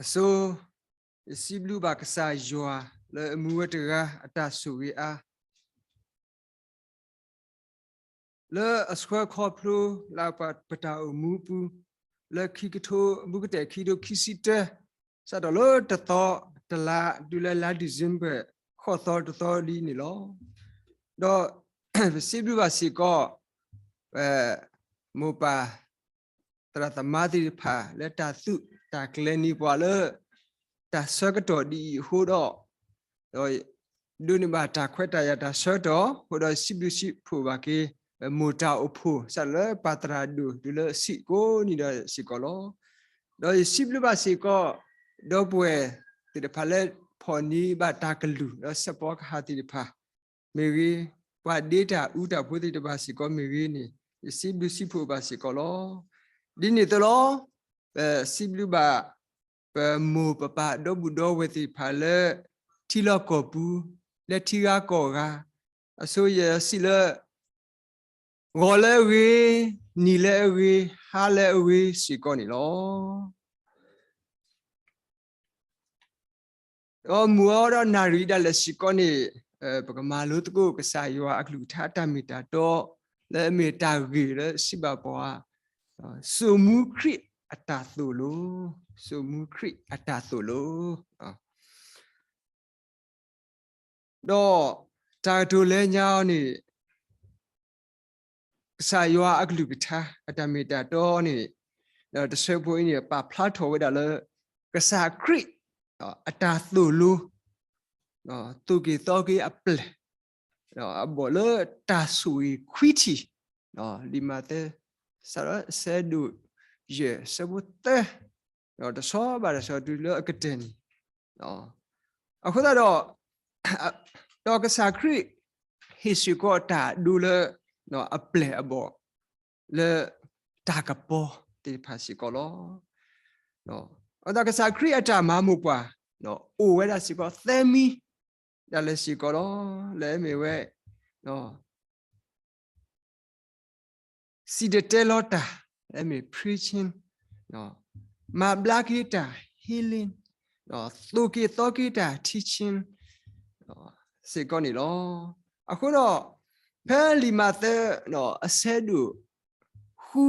အဆိ ယစံးဘျုးဘၣ်ကစၢ်ယွၤလၢအမူဝဲတဂၤအတၢ်ဆိၣ်ဂ့ၤအါ လၢအဆှၢခီဖျိလၢပတၢ်အိၣ်မူပူၤ လၢခံကထိ အဘူးကတၢၢ်ခံကထိခံဆံတၢ စးထီၣ်လၢတသီတလါ တုၤလၢလါ December ဃိးသီတသီလံန့ၣ်လီၤ. ဒီး ပစံးဘျုးဘၣ်စ့ၢ်ကီး ပမိၢ်ပၢ် သရၣ်သမါသ့ၣ်တဖၣ် လၢတၢ်သူၣ်တၢ်ကျဲၤန့ၢ်ပှၤလၢ တၢ်ဆၢကတီၢ်ဒ်အံၤအဃိဒီး ဒီးဒိးန့ၢ်ဘၣ်တၢ်ခွဲးတၢ်ယာ်တၢ်ဆၢကတီၢ် အဃိဒီးစံးဘျုးစံးဖှိၣ်ဘၣ်က့ၤ မိၢ်တၢ်အိၣ်ဖှိၣ် စးလၢပၢ်သရၣ်ဒိၣ်တုၤလၢအဆံးကိးနံၤဒီးစ့ၢ်ကီးလီၤ. ဒီးယစံးဘျုးဘၣ်စ့ၢ်ကီး ဒီပုၢ်ဝဲၢ်သ့ၣ်တဖၣ်လၢဖီၣ်န့ၢ်ဘၣ်တၢ်ကလုၢ် ဒီးစဲးဖီကဟၣ်သ့ၣ်တဖၣ် မ့ၢ်ဂ့ၤ, ပှၤဒ့တၢ်အူတၢ်ဖိသ့ၣ်တဖၣ်စ့ၢ်ကီးမ့ၢ်ဂ့ၤန့ၣ် ယစံးဘျုးစံးဖှိၣ်ဘၣ်စ့ၢ်ကီးလီၤ. ဒ်န့ၣ်အသိးလီၤ. ပစံးဘျုးဘၣ် ပမိၢ်ပပၢ်ဒီပုၢ်ဒီဝဲၢ်သ့ၣ်တဖၣ်လၢ ထံလီၢ်ကီၢ်ပူၤ လၢထံဂၤကီၢ်ဂၤ, အဆိယစံးလၢ ဂီၤလၢအဂ့ၤ, နံၤလၢအဂ့ၤ, ဟါလၢအဂ့ၤစ့ၢ်ကီးန့ၣ်လီၤ. ဒီးမုၢ်အိၣ်ဒီးနၣ်ရံၣ်ဒၣ်လဲာ်စ့ၢ်ကီးန့ၣ် ပကမၤလိသကိးကစၢ်ယွၤအကလုၢ်ကထါအတၢ်မ့ၢ်တၢ်တီ လၢအမ့ၢ်တၢ်ဂ့ၢ်လၢစံးဘၣ်ပှၤ စိာ်မူခရံာ်အတၢ်သိၣ်လိ, စိာ်မူခရံာ်အတၢ်သိၣ်လိ ဒီးတၢ်ကတိၤလၢညါအီၤန့ၣ် ကစၢ်ယွၤအကလုၢ်ကထါ အတၢ်မ့ၢ်တၢ်တီန့ၣ် ဒီးတဆၢဖိအံၤန့ၣ် ပာ်ဖျါထီၣ်ဝဲဒၣ်လၢ ကစၢ်ခရံာ် အတၢ်သိၣ်လိ သိၣ်က့ၤသီက့ၤအပျဲၢ် အဘီၣ်လၢတၢ်ဆိၣ်ဂ့ၤခွံထံၣ် လံာ်မးသဲ စးထီၣ်ဆၢဒိၣ်ယဲၢ် ဆၢဖိသၢ ဒီးတဆီဘၣ်တဆီတုၤလၢအကတၢၢ်န့ၣ် အဃိသတးဒီး ဒီးကစၢ်ခရံာ်ဟ့ၣ်စ့ၢ်ကီးတၢ်အဒိလၢ အပျဲၢ်အဘီၣ် လၢတၢ်ကပီၤသ့ၣ်တဖၣ်စ့ၢ်ကီးလီၤ. အဃိသတးကစၢ်ခရံာ်အတၢ်မၤမိၢ်ပှၢ် အိၣ်ဝဲဒၣ်စ့ၢ်ကီးသၢမံၤ ဒၣ်လဲာ်စ့ၢ်ကီးလီၤ. လၢအမ့ၢ်ဝဲ စံၣ်တဲၤတဲလီၤတၢ် လၢအမ့ၢ် preaching, မၤဘျါက့ၤတၢ် healing, သိၣ်က့ၤသီက့ၤတၢ် teaching စ့ၢ်ကီးန့ၣ်လီၤ. အဃိဒီး ဖဲလံာ်မးသဲ အဆၢဒိၣ်ဃု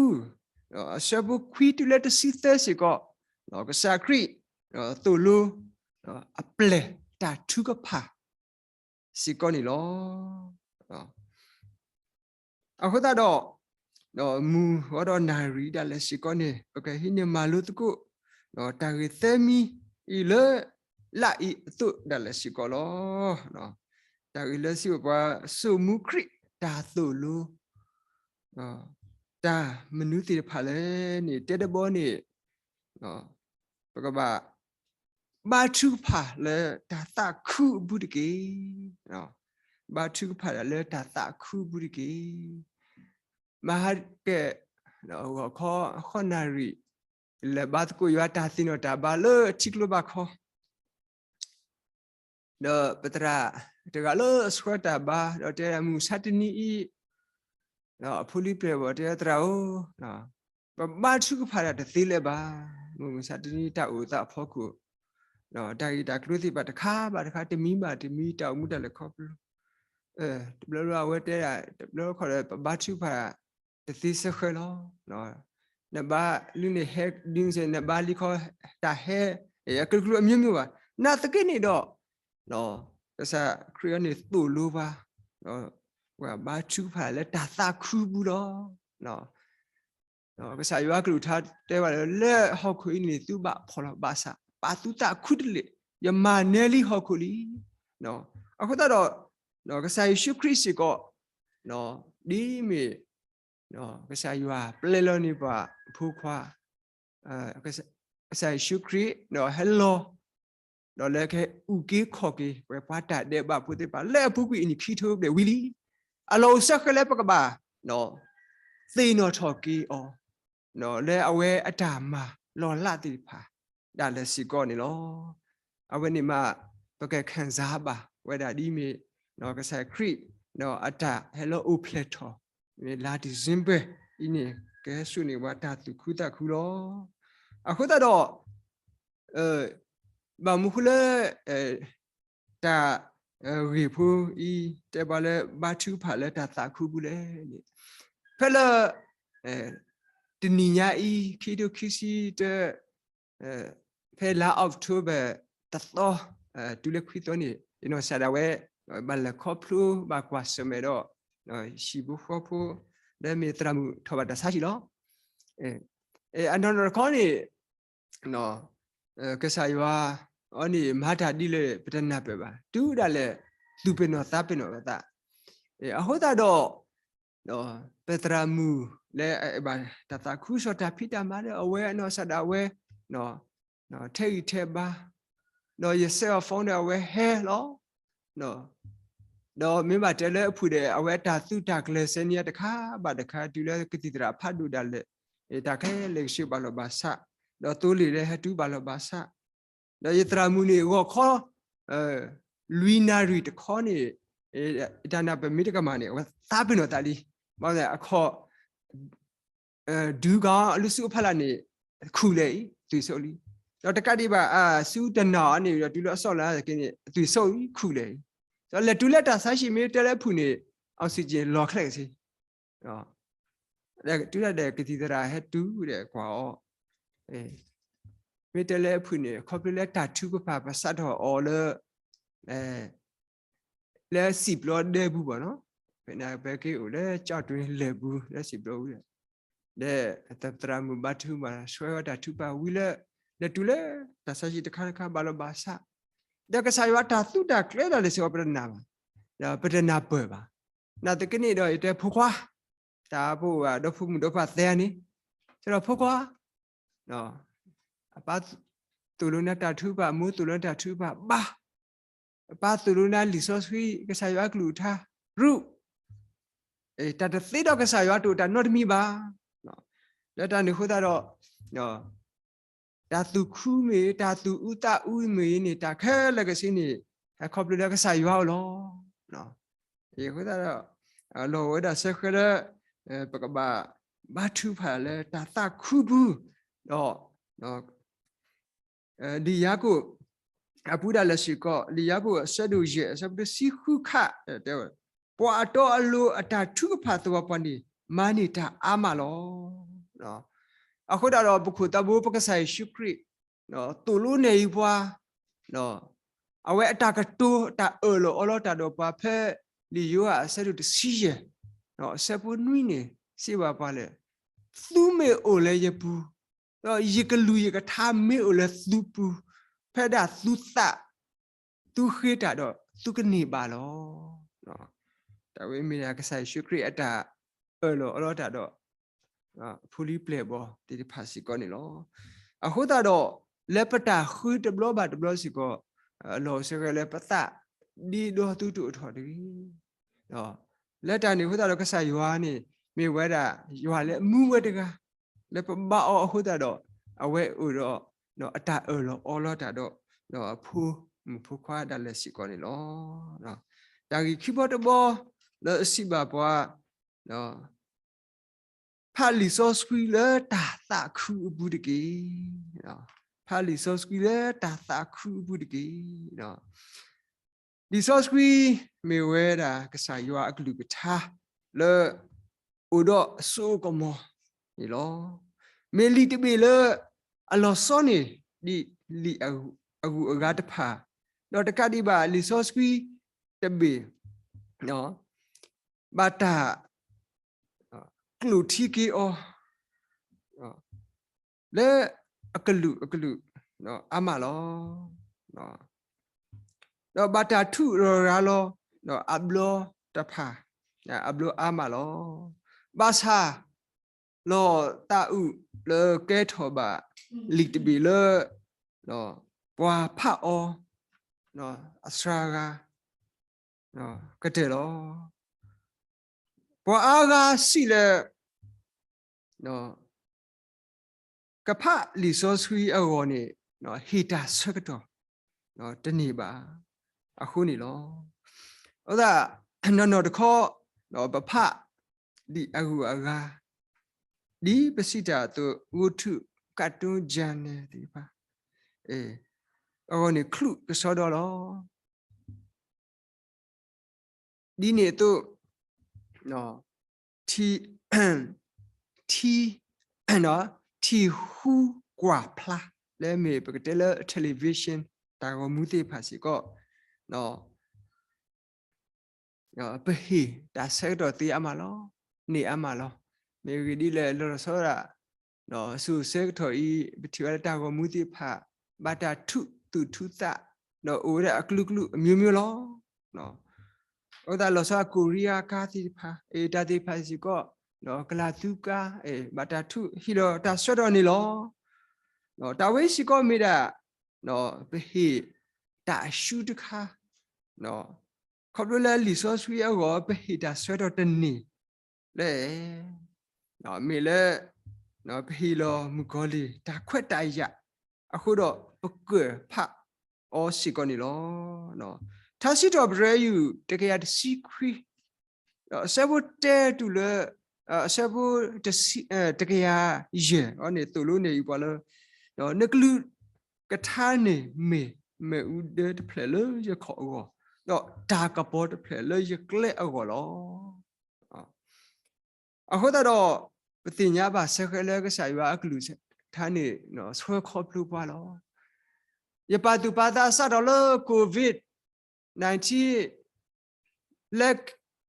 အဆၢဖိခွံတုၤလၢတဆံသၢစ့ၢ်ကီး ကစၢ်ခရံာ် သိၣ်လိ အပျဲၢ်တၢ်ထုကဖၣ် စ့ၢ်ကီးန့ၣ်လီၤ. အဃိသတးဒီး မုၢ်အိၣ်ဒီးနၣ်ရံၣ်ဒၣ်လဲာ်စ့ၢ်ကီးန့ၣ် ပကဟံးန့ၢ်မၤလိသကိး တၢ်ဂ့ၢ်သၢမံၤအံၤလၢ လၢအံၤအသိးဒၣ်လဲာ်စ့ၢ်ကီးလီၤ. တၢ်ဂ့ၢ်လၢစံးဘၣ်ပှၤ စိာ်မူခရံာ်တၢ်သိၣ်လိ တၢ်မနုၤသ့ၣ်တဖၣ်လဲၣ်န့ၣ် တဲတဘီန့ၣ် ပကဘၣ် ဘါထုကဖၣ်လၢတၢ်သးခုအပူၤတက့ၢ်. ဘါထုကဖၣ်လၢတၢ်သးခုအပူၤတက့ၢ်. မဟါကဲ ဂီၤခီ အဃိနၣ်ရံၣ် လဲၤဘါသကိးယွၤတၢ်သ့ၣ်နီၣ်တၢ်ဘါလၢထံကျိဘၣ်ခီ ဒီးပသရၣ်တဂၤလၢအဆှၢတၢ်ဘါ ဒီးတဲဒၣ်မုၢ်မဆါတနံၤအံၤ အဖိလံၤပျဲၢ်ဘၣ်တဲသရၣ်ဧၢ, ပဘါထုကဖၣ်တၢ်တသ့လၢၤဘၣ်. မုၢ်မဆါတနံၤတၢ်အိၣ်သးအဖီခိၣ် တၢ်ဂ့ၢ်တၢ်ကျိၤသ့ၣ်တဖၣ်တခါဘၣ်တခါ တမံၤဘၣ်တမံၤ တၢ်အိၣ်မူတၢ်လဲၤခီဖျိ တဘျီဘျီအဝဲတဲဒၣ် တဘျီခီဒီး ပဘါထုကဖၣ်တၢ်တသ့စ့ၢ်ကီးလီၤ. နဘါလံန့ၣ်ဟဲဒုးစ့ၢ် နဘါလံခီ တၢ်ဟဲ အကလုာ်ကလုာ်အမျိုးမျိုးဘၣ်. နာ်သက့န့ၣ်ဒီး ကစၢ်ခရံာ်အံၤန့ၣ်သိၣ်လိပှၤ ပှၤဘါထုကဖၣ်လၢတၢ်သးခုပူၤလီၤ. ကစၢ်ယွၤကလုၢ်ကထါတဲဝဲလၢ လၢဟီၣ်ခိၣ်အံၤန့ၣ် သုဘၣ်ဖှီၣ်လီၤဘၣ်ဆၣ် ပာ်သုသးခုတလ့ၢ်, ယမၤနၢၤလံဟီၣ်ခိၣ်လံ. အဃိသတးဒီး ကစၢ်ယ့ၣ်ၡူးခရံာ်စ့ၢ်ကီး ဒ်မ့ၢ် ကစၢ်ယွၤပျဲလီၤန့ၢ်ပှၤအဖိခွါ ကစၢ်ယ့ၣ်ၡူးခရံာ် ဟဲလီၤ ဒီးလၢကဟဲအုၣ်က့ၤခီၣ်က့ၤ ပှၤတၢ်ဒဲးဘးဖိသ့ၣ်တဖၣ် လၢအပူၤကွံာ်အနံၣ်ခံကထိဘျဲၣ်ဝံၤလံ. အလီၢ်အိၣ်ဆၢဃဲၤလၢပကဘၣ် သ့ၣ်နီၣ်ထီၣ်က့ၤအီၤ လၢအဝဲအတၢ်မၤလီၤလးသ့ၣ်တဖၣ် ဒၣ်လဲာ်စ့ၢ်ကီးန့ၣ်လီၤ. အဝဲန့ၣ်မး ပကခံစားဘၣ်ဝဲဒၣ်ဒ်မ့ၢ် ကစၢ်ခရံာ် အတၢ်ဟဲလီၤအိၣ်ဖျဲၣ်ထီၣ် မ့ၢ်လါ December အံၤန့ၣ် ကဟဲစိာ်န့ၢ်ပှၤတၢ်သူၣ်ခုသးခုလီၤ. အဃိသတးဒီး ဘၣ်မနုၤဃိလၢ တၢ်ဂ့ၢ်ဖိအံၤ တဲပှၤလၢဘါထုကဖၣ်လၢတၢ်သးခုပူၤလဲၣ်န့ၣ်, ဖဲလၢ တနံၤညါအံၤ ခံထိခံဆံတၢ ဖဲလါ October တသီ တုၤလၢခွံသီန့ၣ် ယနီၢ်ကစၢ်ဒၣ်ဝဲ ဘၣ်လဲၤခီဖျိဘၣ်ကွၢ်ဆၢၣ်မဲာ်ဒီး ဟံၣ်ဖိဃီဖိ လၢမ့ၢ်သရၣ်မုၣ်ထီၣ်ဘၣ်တၢ်ဆါဟံၣ်လီၤ. အနီၢ်နီၢ်တခီန့ၣ် ကစၢ်ယွၤအီၤန့ၣ် မၤတၢ်ဒ်လဲၣ် ပတနၢ်ပၢၢ်ဘၣ်. တုၤဒၣ်လဲာ် သူၣ်ပ့ၤနီၣ်သးပ့ၤနီၣ်ပသး, အဃိသတးဒီး ပသရၣ်မုၣ်လၢအဘၣ်တၢ်သးခု စီၤတၢ်ဖံးတၢ်မၤလၢအဝဲအနီၢ်ကစၢ်ဒၣ်ဝဲ ထဲးဂံၢ်ထဲးဘါ, ဒီးယဆဲးအီၤ phone ဒီးအဝဲဟဲလီၤ. ဒီးမ့ၢ်ဘၣ်တဲလၢအဖုၣ်ဒီး အဝဲအတၢ်သုးတၢ်ကျဲၤစဲနံၤတခါဘၣ်တခါ တုၤလၢကသံၣ်သရၣ်ဖးဒိၣ်ဒၣ်လဲာ် တၢ်ခဲလၢာ်ကဆှီဘၣ်လီၤဘၣ်ဆး, ဒီးသိလ့ၣ်လၢဟဲတုၤဘၣ်လီၤဘၣ်ဆး, ဒီးယသရၣ်မုၣ်န့ၣ် ဂီၤခီ လွံၢ်နၣ်ရံၣ်တခီန့ၣ် တၢ်နၢ်ပၢၢ်မ့ၢ်တကမၣ်န့ၣ် အဝဲသးပ့ၤနီၣ်သးလံ. ဘၣ်မနုၤလဲၣ် အခီၣ် ဒုးကီၤအလုၢ်ဆူအဖီလာ်န့ၣ် ခူၣ်လဲၣ်အံၤ သွံၣ်စိလံ. ဒီးတကးဒံးဘၣ် အဆူတနၣ်အံၤန့ၣ်ဒီး တုၤလၢအဆီၣ်လီၤသက့န့ၣ် အသွံၣ်စိအံၤ ခူၣ်လဲၣ်အံၤ. ဒီးလဲၤတုၤလၢတၢ်ဆါဟံၣ် မ့ၢ်တဲလၢအဖုၣ်န့ၣ် oxygen လီၤချဲက့ၤဆ့ တုၤဒၣ်ဒီးကသံၣ်သရၣ်ဟဲတုၤဒီးကွၢ်အီၤ, မ့ၢ်တဲလၢအဖုၣ်န့ၣ် ခီဖျိလၢတၢ်ထုကဖၣ်ပစးထီၣ်အီၤလၢ လၢစံာ်ပျီဒဲပူၤဘၣ်နီၤ, ဖဲန့ၣ်ပက့ၤအိၣ်လၢကၠီၣ်တွ့လဲၢ်ပူၤ လၢစံာ်ပျီဝံၤဒီး ဒီးသရၣ်မုၣ်ဘါထုကဖၣ် ဆှၢဝဲတၢ်ထုကဖၣ်ဝံၤလၢ လဲၤတုၤလၢတၢ်ဆါဟံၣ်တခါတခါဘၣ်လီၤဘၣ်ဆး, ဒီးကစၢ်ယွၤတၢ်သုးတၢ်ကျဲၤဒၣ်လဲာ်စ့ၢ်ကီးပတနၢ်ဘၣ်, ဒီးပတနၢ်ပၢၢ်ဘၣ်. နာ်သက့န့ၣ်ဒီး ယတဲဖိခွါ, တၢ်ပအိၣ်ဘၣ်ဒီဖိမုၣ်ဒီဖိသဲန့ၣ်, တဲဒီးဖိခွါ အပၢ်သိၣ်လိနၤတၢ်ထုကဖၣ်, အမိၢ်သိၣ်လိနၤတၢ်ထုကဖၣ်ဘၣ်, အပၢ်သိၣ်လိနၤလံာ်စီဆှံ ကစၢ်ယွၤအကလုၢ်ကထါရူၢ်, တၢ်တသ့ဒီးကစၢ်ယွၤတအိၣ်တၢ်နီတမံၤဘၣ်. လၢတၢ်န့ၣ်အဃိသတးဒီး တၢ်သူၣ်ခုမ့ၢ်ဂ့ၤ, တၢ်သူၣ်အုးသးအုးမ့ၢ်ဂ့ၤန့ၣ် တၢ်ခဲလၢာ်ကဆ့န့ၣ် ဟဲခီဖျိလၢကစၢ်ယွၤအအိၣ်လီၤ. အဃိသတးဒီး လီၢ်ဝဲဒၣ်စဲဃဲလၢ ပကဘၣ်ဘါထုကဖၣ်လၢတၢ်သးခုပူၤ, ဒီး လံာ်ယၤကိာ် အပူၤဒၣ်လဲာ်စ့ၢ်ကီး လံာ်ယၤကိာ်အဆၢဒိၣ်ယဲၢ် အဆၢဖိတဆံဃုခါ တဲဝဲ, ပှၤအတီအလိၤအတၢ်ထုကဖၣ်သပှၢ်ပှၢ်န့ၣ် မၤန့ၢ်တၢ်အါမးလီၤ. အဃိသတးဒီး ပခိၣ်သးဘိ ပကစၢ်ယ့ၣ်ၡူးခရံာ် သိၣ်လိနဲၣ်အံၤပှၤ အဝဲအတၢ်ကတိၤတၢ်အၢၣ်လီၤအီလီၤတၢ်ဒီးပှၤဖဲ လံာ်ယိၤဟၣ်အဆၢဒိၣ်တဆံယဲၢ် အဆၢဖိနွံန့ၣ် စံးဘၣ်ပှၤလၢ သုမ့ၢ်အိၣ်လၢယပူၤ, ဒီးယကလုၢ်ယကထါမ့ၢ်အိၣ်လၢသုပူၤ, ဖဲဒၣ်သုသး သုဃ့တၢ်ဒီးသုကန့ၢ်ဘၣ်လီၤ. တၢ်ဝဲမ့ၢ်ဒၣ်ကစၢ်ယ့ၣ်ၡူးခရံာ်အတၢ်အၢၣ်လီၤအီလီၤတၢ်ဒီး ဖိလံၤပျဲၢ်ဘီၣ်သ့ၣ်တဖၣ်စ့ၢ်ကီးန့ၣ်လီၤ. အဃိသတးဒီး လၢပတၢ်ဃုတဘျီဘၣ်တဘျီစ့ၢ်ကီး လီၤစဲဃဲလၢပသးဒ့ဒီသုတအိၣ်ထီၣ်တဂ့ၤ. လၢတၢ်န့ၣ်အဃိသတးဒီး ကစၢ်ယွၤန့ၣ် မ့ၢ်ဝဲဒၣ်ယွၤလၢအမူဝဲတဂၤ လၢပဘါအီၤအဃိသတးဒီး အဝဲအိၣ်ဒီး အတၢ်အၢၣ်လီၤအီလီၤတၢ်ဒီး အဖိမုၣ်ဖိခွါဒၣ်လဲာ်စ့ၢ်ကီးန့ၣ်လီၤ. တၢ်ဂ့ၢ်ခံဘီတဘီ လၢအစံးဘၣ်ပှၤ ဖးလံာ်စီဆှံလၢတၢ်သးခုအပူၤတက့ၢ်. ဖးလံာ်စီဆှံလၢတၢ်သးခုအပူၤတက့ၢ်. လံာ်စီဆှံမ့ၢ်ဝဲဒၣ်ကစၢ်ယွၤအကလုၢ်ကထါ လၢအိၣ်ဒီးစိကမီၤန့ၣ်လီၤ. မ့ၢ်လံာ်တဘ့ၣ်လၢအလီၤဆီန့ၢ် ဒ်လံာ်အဂုၤအဂၤတဖၣ်, ဒီးတကးဒံးဘၣ် လံာ်စီဆှံတဘ့ၣ် ဘၣ်တၢ် ကျိၣ်ထံက့ၤအီၤ လၢအကလုာ်အကလုာ်အါမးလီၤ. ဒီးဘၣ်တၢ်ထူၣ်ရီၤရၤလီၤ ဒီးအဘျီတဖၣ် အဘျီအါမးလီၤ. ဘၣ်ဆၣ် လီၤသးအုးလၢကဲထီၣ်ဘၣ်လံာ်တဘ့ၣ်လၢ ပှၤဖးအီၤ အစှၤဂၤ ကတၢၢ်လီၤ. ပှၤအါဂၤစံးလၢ ကဖးလံာ်စီဆှံအဂီၢ်န့ၣ် ဟ့ၣ်တၢ်ဆၢကတီၢ်တန့ၢ်ဘၣ်အဃိန့ၣ်လီၤ. အဃိသတး နီၢ်နီၢ်တခီ ပဖးလံာ်အဂုၤအဂၤ ဒ်ပစံးတၢ်အသိး ဂိၢ်ထုး ကၣ်တူၢ် journal သ့ၣ်တဖၣ် အဂီၢ်န့ၣ် ချုးကစီဒီလီၤ. ဒ်န့ၣ်အသိး ထံ ထံ ထံဃုကွၢ်ဖျါ လၢမ့ၢ်ပကတဲလၢ television တၢ်ဂီၤမူသ့ၣ်တဖၣ်စ့ၢ်ကီး ပဟ့ၣ်တၢ်ဆၢကတီၢ်သ့အါမးလီၤ, န့ၢ်အါမးလီၤ. မ့ၢ်ဂ့ၢ်ဒ်လဲၣ် လီၤဆီဒၣ် စိၤဆၢကတီၢ်အံၤ ပထံၣ်ဝဲလၢတၢ်ဂီၤမူသ့ၣ်တဖၣ် ဘၣ်တၢ်ထူးသူၣ်ထူးသး ဒီးအိၣ်ဝဲဒၣ်အကလုာ်ကလုာ်အမျိုးမျိုးလီၤ. အဃိသတးလီၤဆီ အကိရံယါကါသ့ၣ်တဖၣ် အတၢ်သ့ၣ်တဖၣ်စ့ၢ်ကီး ကလၤသူကါ ဘၣ်တၢ်ထူးဟ့ၣ်လီၤတၢ်ဆၢကတီၢ်န့ၣ်လီၤ. တၢ်ဝဲစ့ၢ်ကီးမ့ၢ်ဒၣ် ပဟ့ၣ်တၢ်အရှုံးတခါ ခီဖျိလၢလံာ်စီဆှံအဂီၢ် ပဟ့ၣ်တၢ်ဆၢကတီၢ်တန့ၢ်လၢ မ့ၢ်လၢ ပဟ့ၣ်လီၤမုၣ်ကီၤလံၢ် တၢ်ခွဲးတၢ်ယာ် အဃိဒီးပကၢၢ်ဖးအီၤစ့ၢ်ကီးန့ၣ်လီၤ. ထါစံးထီၣ်ပတြၢၤယုၢ် တကယၤတဆံခွံ အဆၢဖိတဲတုၤလၢ အဆၢဖိ တကယၤယဲၢ်အန့ၣ် သိၣ်လိန့ၢ်အံၤပှၤလၢ နကလုၢ်ကထါန့ၣ်မ့ၢ် မ့ၣ်အူဒၢတဖျၢၣ်လၢယခီၣ်အဂီၢ်, ဒီးတၢ်ကပီၤတဖျၢၣ်လၢယကျဲအဂီၢ်လီၤ. အဃိသတးဒီး ပသ့ၣ်ညါဘၣ်စ့ၢ်ကီးလၢကစၢ်ယွၤအကလုၢ်ကထါန့ၣ် ဆှၢခီဖျိပှၤလီၤ. ယပာ်သူၣ်ပာ်သးစးထီၣ်လၢ COVID nineteen လၢ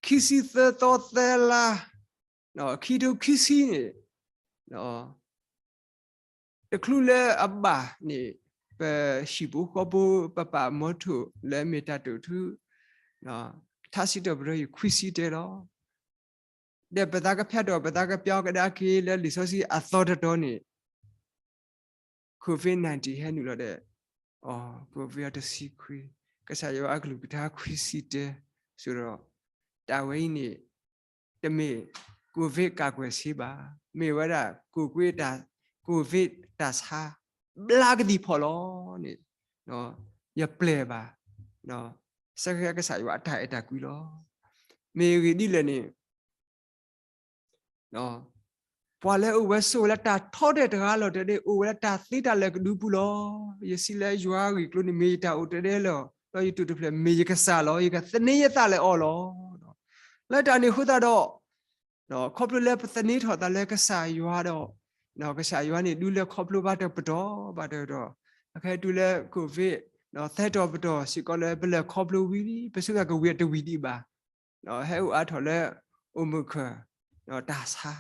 ခံဆံသၢသီသၢလါ ခံထိခံဆံန့ၣ် တချုးလၢအဘၣ်န့ၣ် ပဟံၣ်ဖိဃီဖိ ပပာ်မီထိၣ်လၢအမ့ၢ်တၢ်တိာ်ထူ ထါစံးထီၣ်ပတြၢၤယုၢ်ခွံဆံတဲလီၤ. ဒီးပသးကဖျါထီၣ် ပသးကပျီကဒါက့ၤလၢလံာ်စီဆှံအသီတတီၤန့ၣ် COVID nineteen ဟဲနုာ်လီၤဒီး အီၤ COVID အတဆံခွံ ကစၢ်ယွၤအကလုၢ်ကထါခွံဆံတဲ ဆိုတော့ တၢ်ဝဲအံၤန့ၣ် တမ့ၢ် COVID ကာကွယ်ဆေးဘၣ်, မ့ၢ်ဝဲဒၣ် COVID တၢ်ဆါ ဘျါကသံၣ်ဖီၣ်လီၤန့ၣ် ယပျဲၢ်ဘၣ် စ့ၢ်ကီးကစၢ်ယွၤအတၢ်အဲၣ်တၢ်ကွံလီၤ. မ့ၢ်ဂ့ၢ်ဒ်လဲၣ်န့ၣ် ပှၤလၢအအိၣ်ဝဲဆိးဝဲလၢတၢ်ထီဒဲးတဂၤလီၤတဲာ်န့ၣ် အိၣ်ဝဲလၢတၢ်သ့တၢ်လၢာ်ကဒုပူၤလီၤ. ယစံးလၢယွၤဂ့ၢ်ကျိၤန့ၣ် မ့ၢ်ယတၢ်အိၣ်တဲာ်ဒဲးလီၤ. ဒီးယတိာ်တဖျၢၣ် မ့ၢ်ယကစၢ်လီၤ. ယကသန့ၤယသးလၢအီၤလီၤ. လၢတၢ်န့ၣ်အဃိသတးဒီး ခီဖျိလၢပသန့ၤထီၣ်သးလၢကစၢ်ယွၤဒီး ကစၢ်ယွၤန့ၣ် ဒုးလဲၤခီဖျိဘၣ်တပတီၢ်ဘၣ်တပတီၢ်, အခဲတုၤလၢ COVID သၢတီၤပတီၢ်စ့ၢ်ကီးလၢပလဲၤခီဖျိဝံၤလံ ပဆိကမိၣ်ကဝံၤအတဝံၤဒံးဘၣ် ဟဲအိၣ်အါထီၣ်လၢ Omicron တၢ်ဆါ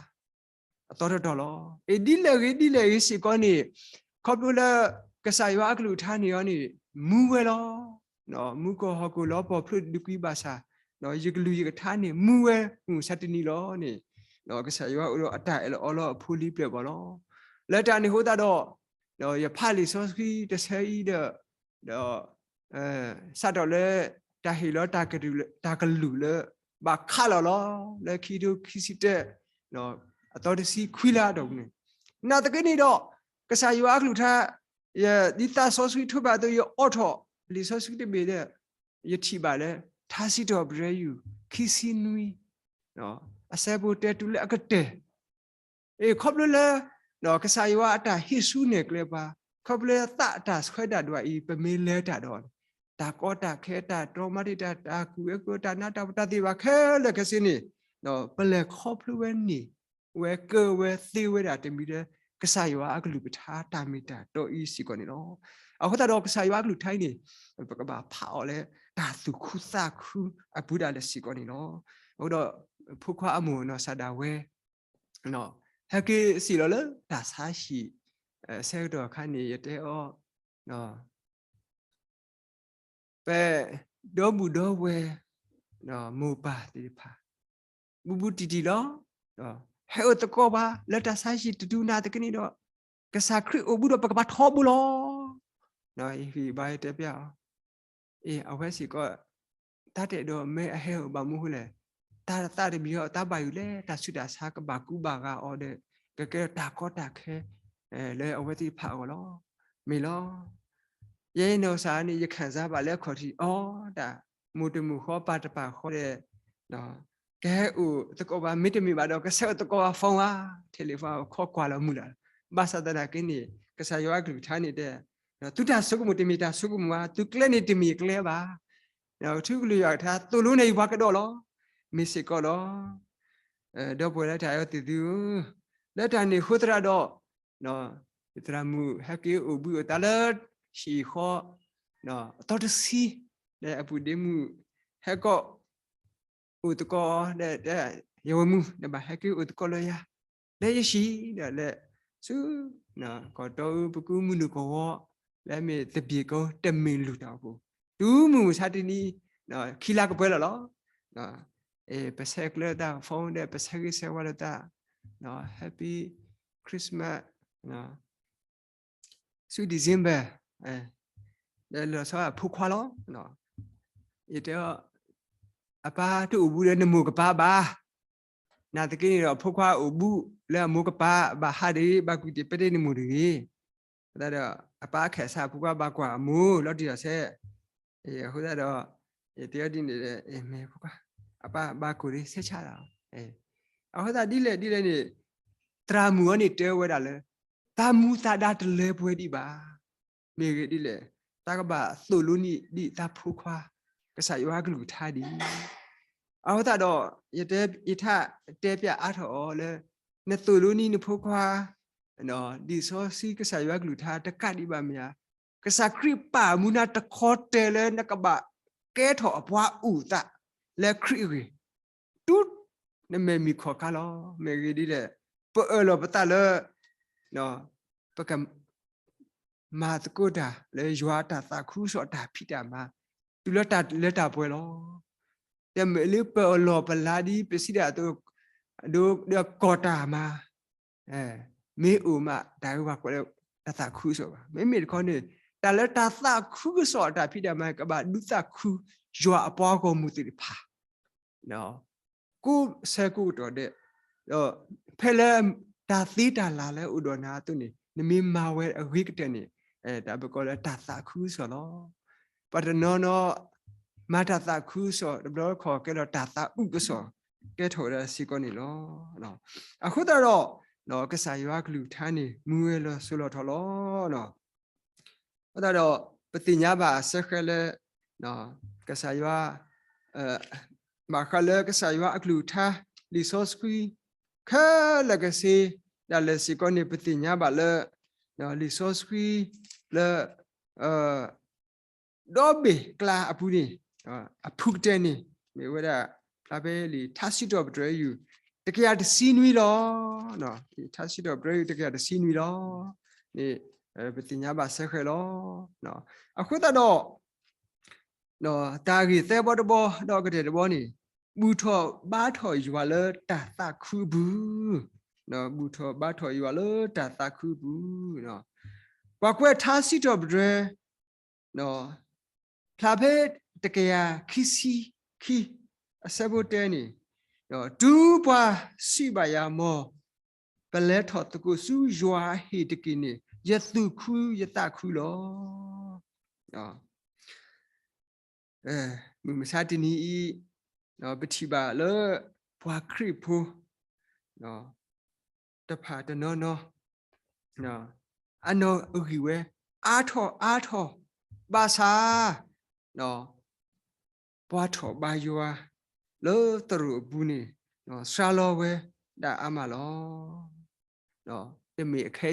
အသီတတီၤလီၤ. အ့ ဒ်လဲၣ်ဂ့ၤဒ်လဲၣ်ဂ့ၤစ့ၢ်ကီးန့ၣ် ခီဖျိလၢ ကစၢ်ယွၤအကလုၢ်ကထါန့ၣ်အီၤန့ၣ် မူဝဲလီၤ. မူကီၢ်ဟီၣ်ကဝီၤလီၤပှီၢ်ဖျိဒုးကွံာ်ဘၣ်ဆၣ် ယကလုၢ်ယကထါန့ၣ် မူဝဲမုၢ်မဆါတနံၤလီၤန့ၣ် ကစၢ်ယွၤအိၣ်ဒီးအတၢ်အဲၣ်လီၤအီလီၤအဖိလံၤပျဲၢ်ဘီၣ်လီၤ. လၢတၢ်န့ၣ်အဃိသတးဒီး ယဖးလံာ်စီဆှံတဆၢအံၤဒီး ဒီး စးထီၣ်လၢ တၢ်ဟ့ၣ်လီၤ တၢ်ကလုၢ်လၢ ဘၣ်ခးလီၤလီၤ လၢခံထိခံဆံတၢ အသီတဆံခွံလါအတီၢ်ပူၤန့ၣ် နာ်သက့န့ၣ်ဒီး ကစၢ်ယွၤအကလုၢ်ကထါ ယဒ်သးစီဆှံထိးဘၣ်အသိး ယအိးထီၣ်လံာ်စီဆှံတဘ့ၣ်ဒီး ယထံၣ်ဘၣ်လၢ ထါစံးထီၣ်ပတြၢၤယုၢ် ခံဆံနွံ အဆၢဖိတဲတုၤလၢအကတၢၢ် အ့ ခီဖျိလၢ ကစၢ်ယွၤအတၢ်ဟ့ၣ်ဆူၣ်နဲၣ်ကျဲပှၤ, ခီဖျိလၢသးအတၢ်ဆှၢတၢ်ဒွးအံၤ ပမ့ၢ်လဲၤတၢ်ဒီး တၢ်ကီတၢ်ခဲ တၢ်တြီမၤတံာ်တာ် တၢ်ကူၣ်ဝဲကူၣ်ဝဲ တၢ်နးတၢ်ဖှီၣ် တၢ်သ့ၣ်တဖၣ်ခဲလၢာ်ခဲဆ့န့ၣ် ပလဲၤခီဖျိဝဲန့ၣ် ဝဲကၢဝဲသ့ဝဲဒၣ်တမံၤလၢ ကစၢ်ယွၤအကလုၢ်ကထါတၢ်မ့ၢ်တၢ်တီအံၤစ့ၢ်ကီးန့ၣ်လီၤ. အဃိသတးဒီးကစၢ်ယွၤအကလုၢ်ကထါအံၤန့ၣ် ပကဘၣ်ဖးအီၤလၢ တၢ်သူၣ်ခုသးခုအပူၤဒၣ်လဲာ်စ့ၢ်ကီးန့ၣ်လီၤ. အဃိဒီး ဖိခွါအမိၢ်နီၢ်စၢ်ဒၣ်ဝဲ ဟဲက့ၤစံးလီၤလၢတၢ်ဆါဟံၣ် ဆၢကတီၢ်အခါန့ၣ် ယတဲအီၤ ပ ဒီပုၢ်ဒီဝဲၢ် မိၢ်ပၢ်သ့ၣ်တဖၣ် ဘူးဘူးတံၢ်တံၢ်လီၤ. ဟဲအိၣ်သကိးပှၤလၢတၢ်ဆါဟံၣ်တတုၤနာ်သက့န့ၣ်ဒီး ကစၢ်ခရံာ်အိၣ်ဘူးဒီးပကဘၣ်ထီဘိလီၤ. ယဟ့ၣ်ဘါယတဲပျၢ်အီၤ အ့ အဝဲစ့ၢ်ကီး တၢ်တဲဒီးမ့ၢ်အဟဲအိၣ်ဘၣ်မနုၤဃိလဲၣ်, တၢ်သးတမံၤအီၤ တၢ်ဘၣ်ယိၣ်လဲၣ်, တၢ်ဆူးတၢ်ဆါကဘၣ်ကူဘၣ်ဂာ်အီၤဒီး ကကဲတၢ်ကီတၢ်ခဲ လၢအဝဲသ့ၣ်တဖၣ်အဂီၢ်လီၤ. မ့ၢ်လီၤ. ယဲနီၢ်စၢ်န့ၣ် ယခံစားဘၣ်လၢအခီၣ်ထံးအီၤ တၢ်မိၢ်တမိၢ်ဃီ ပၢ်တပၢ်ဃီဒီး ကဟဲအိၣ်သကိးဘၣ် မ့တမ့ၢ်ဘၣ်ဒီး ကဆဲးအိၣ်သကိးဘၣ် phone ဧါ, telephone ခီကွၢ်လီၤမုၢ်လၢ်. ဘၣ်ဆၣ်သနာ်က့န့ၣ် ကစၢ်ယွၤအကလုၢ်ကထါန့ၣ်တဲ သုတၢ်ဆိကမိၣ်တမ့ၢ်တၢ်ဆိကမိၣ်ဘၣ်, သုကျဲန့ၣ်တမ့ၢ်ကျဲဘၣ်. ထူကလုၢ်ယွၤကထါ သိၣ်လိနဲၣ်ယပှၤကဒီးလီၤ. မ့ၢ်စ့ၢ်ကီးဒီး ဒီပုၢ်ဝဲၢ်လၢတၢ်အဲၣ်သ့ၣ်သုဧၢ, လၢတၢ်န့ၣ်အဃိသတးဒီး ယသရၣ်မုၣ်ဟဲက့ၤအိၣ်ဘှံးအိၣ်သါလၢ ဟံၣ်ဃီ အသီတဆံ, လၢအပူၤဒ့မုၣ် ဟဲကီၢ် အိၣ်သကိး ဒီး ယဝဲၢ်မုၣ် နဘၣ်ဟဲက့ၤအိၣ်သကိးလၢယၤ, လၢယဟံၣ်ဒီးလၢ ဆူ ကီၢ်တီအူ ပကူမုၢ်နုာ်ကဝီၤ လၢမ့ၢ်သဘျ့ကီတမ့ၢ်လုၢ်တၢ်အိၣ်ဖှိၣ်, တုၤမုၢ်မဆါတနံၤ ခံလါကပှဲၤလီၤလီၤ. ပဆဲးကျၢသး phone ဒီး ပဆဲးဂ့ၤဆဲးဝါလိာ်သး Happy Christmas ဆူ December ဒီးလီၤဆီအဖိခွါလီၤ. ယတဲ အပၢ်တအိၣ်ဘူးဒီးနမိၢ်ကပၤဘၣ်. နာ်သက့န့ၣ်ဒီး အဖိခွါအိၣ်ဘူးလၢအမိၢ်ကပၤ ဘၣ်ဟးတဂ့ၤ, ဘၣ်ကွံာ်တ့ၢ်ပဲတ့ၢ်နမိၢ်တဂ့ၤ. အဃိသတးဒီး အပၢ်ခဲးစး အဖိခွါဘၣ်ကွၢ်အမိၢ်လီၤတံၢ်လီၤဆဲး. အဃိသတးဒီး ယတဲအီၤဒ်န့ၣ်ဒီး မ့ၢ်ဖိခွါ အပၢ်ဘၣ်ကိၢ်ဒ်ဆဲးဆါလီၤ. အဃိသတးဒ်လဲၣ်ဒ်လဲၣ်န့ၣ် သရၣ်မုၣ်အံၤန့ၣ်တဲဝဲဒၣ်လၢ သးမူသးဒါတလၢပှဲၤဒံးဘၣ်. မ့ၢ်ဂ့ၢ်ဒ်လဲၣ်, တၢ်ကဘၣ်သိၣ်လိန့ၢ်ဒံးသးဖိခွါ ကစၢ်ယွၤကလုၢ်ကထါဒံး. အဃိသတးဒီး ယတဲ ယထါတဲပၠးအါထီၣ်အီၤလၢ နသိၣ်လိန့ၢ်နဖိခွါ လံာ်စီဆှံကစၢ်ယွၤကလုၢ်ကထါ တကးဒံးဘၣ်မ့ၢ်ဧါ. ကစၢ်ခရံာ်ပာ်မူနၤတခီတဲာ်လၢနကဘၣ်ကဲထီၣ်အပှၤအိၣ်သးလၢခရံာ်အဂ့ၢ် တုၤနမဲာ်မံၤခီၣ်ခါလီၤ. မ့ၢ်ဂ့ၢ်ဒ်လဲၣ်, ပအၢၣ်လီၤပသးလၢ ပက မၤသကိးတၢ်လၢယွၤအတၢ်သးခုကစီၣ်အတၢ်ဖံးတၢ်မၤ တုၤလၢတၢ်လၢတၢ်ပှဲၤလီၤ. တမ့ၢ်လၢပအၢၣ်လီၤပလၤဒ်ပစံးဒၣ်အသိး ဒီးကီၢ်တၢ်မၤ မ့ၢ်အိၣ်မး တၢ်ဂ့ၢ်ဝဲကွဲးလၢတၢ်သးခုကစီၣ်ဘၣ်. မ့မ့ၢ်တခီန့ၣ် တၢ်လၢတၢ်သးခုကစီၣ်အတၢ်ဖံးတၢ်မၤ ကဘၣ်ဒုးသးခု ယွၤအပှၤဂီၢ်မုၢ်သ့ၣ်တဖၣ် ကိးဆၢကိးကတီၢ်ဒဲး, ဒီးဖဲလၢတၢ်သ့တၢ်လၢ်လၢအိၣ်ဒီးနၤအသိးန့ၣ် နမ့ၢ်မၤဝဲအဂ့ၤကတၢၢ်န့ၣ် တၢ်ပကိးလၢတၢ်သးခုကစီၣ်လီၤ. ပှၤတနီၤနီၤ မၤတၢ်သးခုကစီၣ် တဘျီတခီၣ်ကဲဒီးတၢ်သးအုးကစီၣ် ကဲထီၣ်ဝဲဒၣ်စ့ၢ်ကီးန့ၣ်လီၤ. အဃိသတးဒီး ကစၢ်ယွၤကလုၢ်ကထါန့ၣ် မူဝဲလီၤစိၤလီၤထီလီၤ. အဃိသတးဒီး ပသ့ၣ်ညါဘၣ်အစဲဃဲလၢ ကစၢ်ယွၤ ဘၣ်ဃးလၢကစၢ်ယွၤအကလုၢ်ကထါ လံာ်စီဆှံ ခဲလၢာ်ခဲဆ့ ဒၣ်လဲာ်စ့ၢ်ကီးန့ၣ် ပသ့ၣ်ညါဘၣ်လၢ လံာ်စီဆှံလၢ ဒီဘ့ၣ်ကျါအပူၤန့ၣ် အဖုကတၢၢ်န့ၣ် မ့ၢ်ဝဲဒၣ် ဖျါဖဲလံာ်ထါစံးထီၣ်ပတြၢၤယုၢ် တကယၤတဆံနွံလီၤ. လံာ်ထါစံးထီၣ်ပတြၢၤယုၢ် တကယၤတဆံနွံလီၤ. န့ၣ် ပသ့ၣ်ညါဘၣ်စဲဃဲလီၤ. အဃိသတးဒီး တၢ်ဂ့ၢ်သၢဘီတဘီ ဒီးကတၢၢ်တဘီန့ၣ် ဘူၣ်ထီၣ်ဘါထီၣ်ယွၤလၢတၢ်သးခုအပူၤ, ဘူၣ်ထီၣ်ဘါထီၣ်ယွၤလၢတၢ်သးခုအပူၤ, ပှၤကွဲးထါစံးထီၣ်ပတြၢၤ ဖျါဖဲတကယၤခံဆံခံ အဆၢဖိတၢန့ၣ်, တုၤပှၤစံးဘၣ်ယၤ မ်ပလဲၤထီၣ်သကိးဆူယွၤအဟံၣ်တက့ၢ်န့ၣ် ယသူၣ်ခုယသးခုလီၤ. မုၢ်မဆါတနံၤအံၤ ပထံၣ်ဘၣ်လၢ ပှၤခရံာ်ဖိ တဖၣ်တနီၤနီၤ အနီၣ်အဂံၢ်ဝဲ အါထီၣ်အါထီၣ် ဘၣ်ဆၣ် ပှၤထီၣ်ဘါယွၤ လၢသရိာ်အပူၤန့ၣ် စှၤလီၤဝဲဒၣ်အါမးလီၤ. တမ့ၢ်အခဲ